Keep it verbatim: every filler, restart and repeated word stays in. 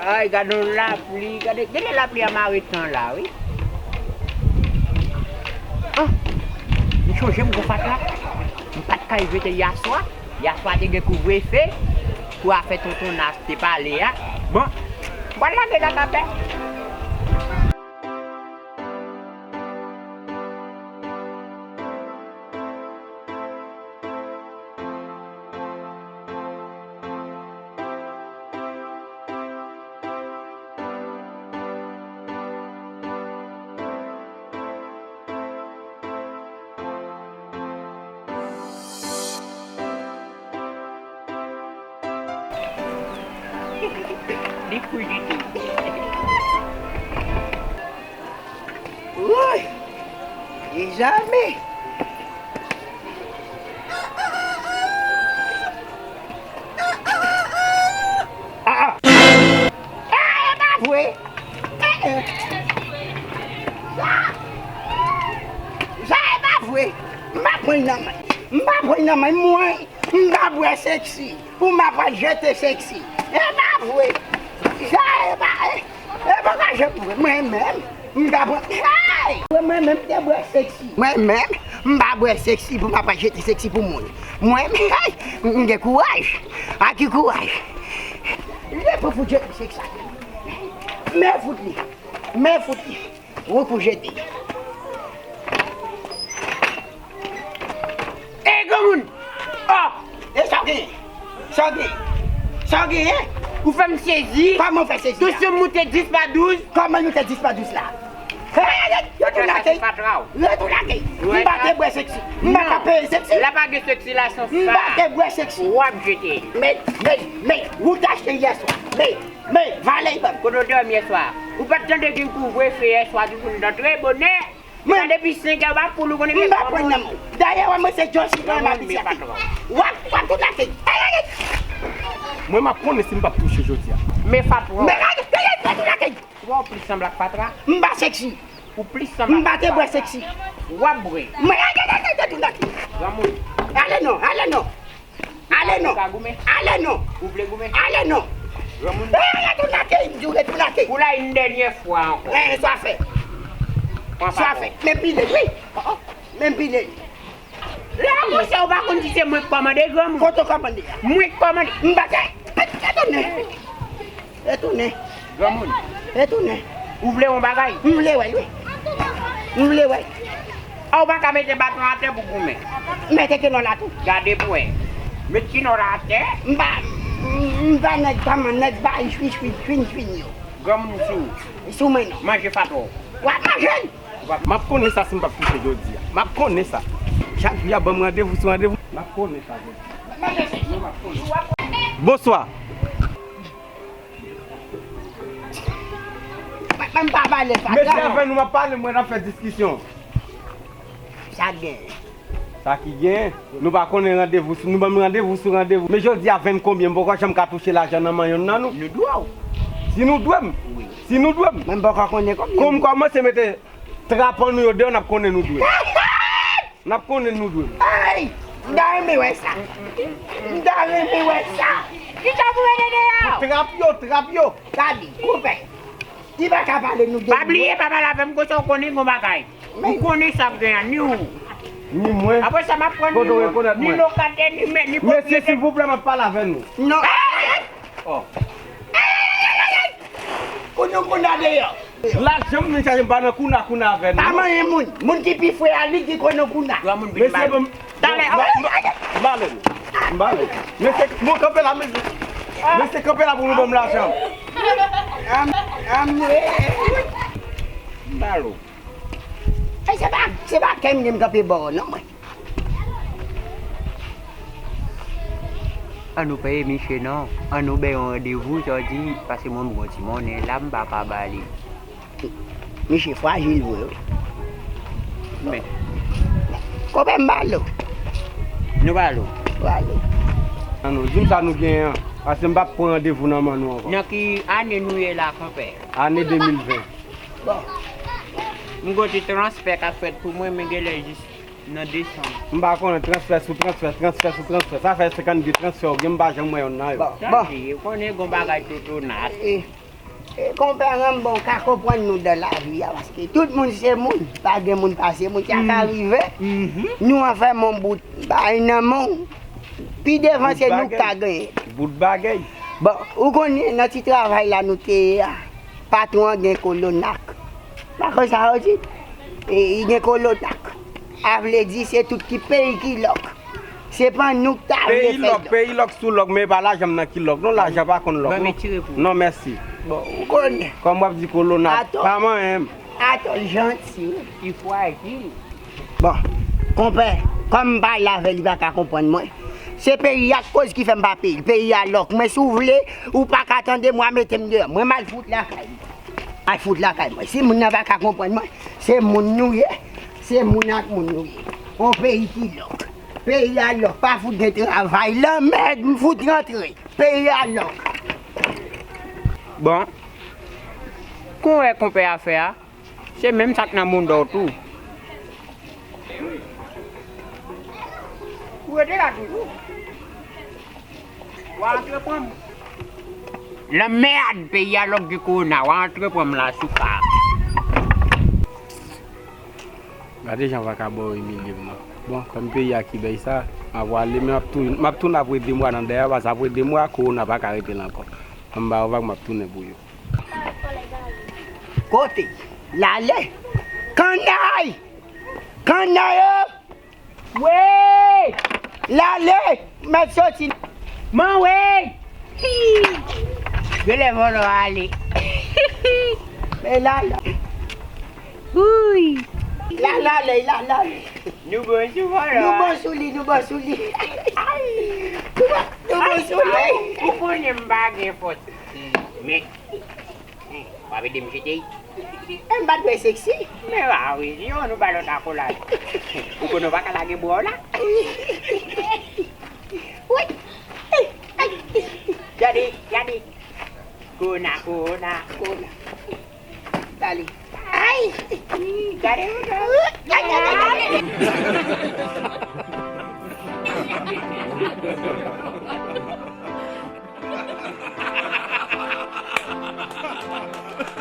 Ay, gade yon lapli, gade, genlè lapli a mare tan la, wi. Ah, m chonje m gon fatra. M pa t kay jete yaswa. Yaswa te gen kouvrefe pou afè tonton Nas te pale a. Bon, m pral lage l ak apè. Li fou li tou. Woy! Dezame! Ah, ah. Ah, e pa vre! Eh, eh. Sa, sa e pa vre! M pa pran nan men. M pa pran nan men mwen. M pa bwè seksi. Pou m ap al jete seksi. E pa vre. Sa e pa, e, e pa ka jete vre. Mwen menm, m ta pran, hey! Mwen menm, m te bwè seksi. Mwen menm, m pa bwè seksi pou m ap al jete seksi pou moun. Mwen, hey! M gen kouraj. A ki kouraj? Li pou fout jete seksi. Men fout li. Men fout li. Ou pou jete. Ey, granmoun! Oh! E sa w genyen? Sa w genyen? Sa w genyen? Ou fè m sezi. Kòman w fè sezi la? Tansyon m moute dis pa douz. Kòman l moute dis pa douz la? Hey, hey, hey, yo tounen ak kèy. Yo tounen ak kèy. M pa te bwè seksi. M pa ka peye seksi. La pa gen seksi la san sa. M pa te bwè seksi. W ap jete. Men, men, men, ou t achte yè swa. Men, men, valè ban m. Kote w dòmi yè swa? Ou pa t tande gen kouvrefe yè swa, tout moun t antre bonè? Mwen depi senk è w pa poul ou konnen. M pa pran nan men w. Dayè, wè mwen se Johnson nan m abitye. W ap, w ap tout lage. Ay, ay, ay. Mwen m ap konnen si m p ap touche jodi a. Men fatra. Men gade, gade, gade tout lage. Ou wè w plis sanble ak fatra? M pa seksi. Ou plis sanble ak fatra. M pa te bwè seksi. W ap bwè. Men gade, gade, gade tout lage. Granmoun. Ale non, ale non. Ale non. Ou ka goumen? Ale non. Ou vle goumen? Ale non. Granmoun. Eh, ale tou lage, m di w, ale tou lage. Pou la yon dènyè fwa ankò. Eh, sa fè. Pran sa fè. Men pile, wi. Oh, oh. Men pile. La, monchè, ou pa konn si se mwen k kòmande, granmoun. Kote w kòmande? Mwen k kòmande. M pa te. Etounen. Etounen. Granmoun. Etounen. Ou vle yon bagay? M vle wè l, wi. M vle wè l. A, ou pa ka mete baton atè pou goumen. Mete kilò la tou. Gade pou wè. Met kilò la atè. M pa, m pa nèg pa man, nèg bay chwi, chwi, chwi, chwi yo. Granmoun sou. Sou mwen non. Manje fatra w. W ap manje l. M ap konnen sa si m p ap touche jodi a. M ap konnen sa. Chak jou y ap ban m randevou sou randevou. M ap konnen sa jodi a. Bonswa. Mwen, mwen pa pale, pa. Mesye avè nou, m ap pale, mwen, n ap fè diskisyon. Sa gen. Sa ki gen, nou pa konnen randevou, nou ban m randevou sou randevou. Men jodi a, venn konbyen, m poko janm ka touche lajan nan men yonn nan nou. Nou dwe w. Si nou dwe m. Wi. Si nou dwe m. Men m poko konnen konbyen. Kon m kòmanse mete trap an nou yo deyò, n ap konnen nou dwe m. N ap konnen nou dwe m. Ay! M ta renmen wè sa. M ta renmen wè sa. Kisa pou mete deyò? Trap yo, trap yo. Gade, konpè. Li pa ka pale nou de. Pa bliye, pa pale avè m, konsa w konnen gon bagay. Ou konnen sa k gen an, ni ou. Ni mwen. Apre sa, m ap pran ni lokatè, ni mèt, ni pwopriyetè. Mesye, silvouplè, m ap pale avè nou. Non. Oh. Kounye w kounye a deyò. Lajan m vin chache m pa nan kouna kouna avè nou. Pa manyen moun. Moun ki pi fre a li ki konnen kouna. Granmoun vin mal. Mesye, bon, talè. M ale nou. M ale. Mesye, bon, kanpe la, mesye. Mesye, kanpe la pou nou ban m lajan m. Am, am, eh. M ale. Ey, se pa, se pa kè m gen m kanpe bò w non, mwen. An nou peye miche non. An nou bay yon randevou, sa w di, pase mwen m gon ti monnen la, m pa ka ba li. Miche frajil vre, wi. Men. Konbyen m ba l? Nou ba l. Ba l. An nou, di m sa nou genyen an, paske m p ap pran randevou nan men nou ankò. Nan ki ane nou ye la, konpè? Ane de mil ven. Bon. M gon ti transfè k ap fèt pou mwen, men genlè jis nan desanm. M pa konnen transfè sou transfè, transfè sou transfè. Sa fè senkannde transfè ou gen, m pa janm wè yonn nan yo. Bon, bon. Tande, ou konnen gon bagay Toto Nas. E, Konpè Ranbon ka konprann nou dan lavi a, paske tout moun se moun, pa gen moun pa se moun, sa ka rive. Nou an fè mon bout bay nan men w. Pi devan se nou k ta genyen. Bout bagay. Bon, ou konnen nan ti travay la nou te ye a, patwon an gen kolonak. Pa konn sa yo di? E, li gen kolonak. A vle di se tout ki peyi ki lòk. Se pa nou k ta vle fè lòk. Peyi lòk, peyi lòk sou lòk, men pa lajan m nan ki lòk. Non, lajan pa konn lòk. Ban m etire pou ou. Non, mèsi. Bon, ou konnen. Kòm w ap di kolonak, pa manyen m. Atò, atò, l janti, wi. Li frajil. Bon, konpè, kòm m pale avè l, li pa ka konprann mwen. Se peyi a k koz ki fè m pa peye l. Peyi a lòk. Mwen, si w vle, ou pa ka tande mwen, mete m deyò. Mwen, m al fout lakay mwen. Al fout lakay mwen. Si moun nan pa ka konprann mwen, se moun nou ye. Se moun ak moun nou ye. On peyi ki lòk. Peyi a lòk. Pa fout gen travay. Lanmèd, m fout rantre. Peyi a lòk. Bon. Kon wè konpè a fè a? Se menm sa k nan mounda w tou. Ou rete la toujou. W a antre pran m. Lanmèd, peyi a lòk gen kowona, w a antre pran m la, souka. Gade jan vakabon yo imilye m nan. Bon, kòm peyi a ki bèy sa, m ap ale, men m ap tou-, m ap tounen apre de mwa nan dèyè, paske apre de mwa, kowona pa ka rete la ankò. Ann ba yo vag, m ap tounen pou yo. Kote? Lale. Kannay! Kannay yo! Wey! Lale! Mèt soti. Man wey! Yo lè vòlò a ale. Men lale. Wouy! La, lale, la, lale. Nou bon sou vòlò a. Nou bon sou li, nou bon sou li. Nou bon, nou bon sou li. Ou konnen m pa gen fòs. Men, w ap ede m jete. E m pa t dwe seksi. Men pa wi, si yo nou ba lòt akolad. Ou konnen w pa ka lage bra w la. Wi. Gade, gade. Kona, kona, kona. Dale. Ay! Gade, gade.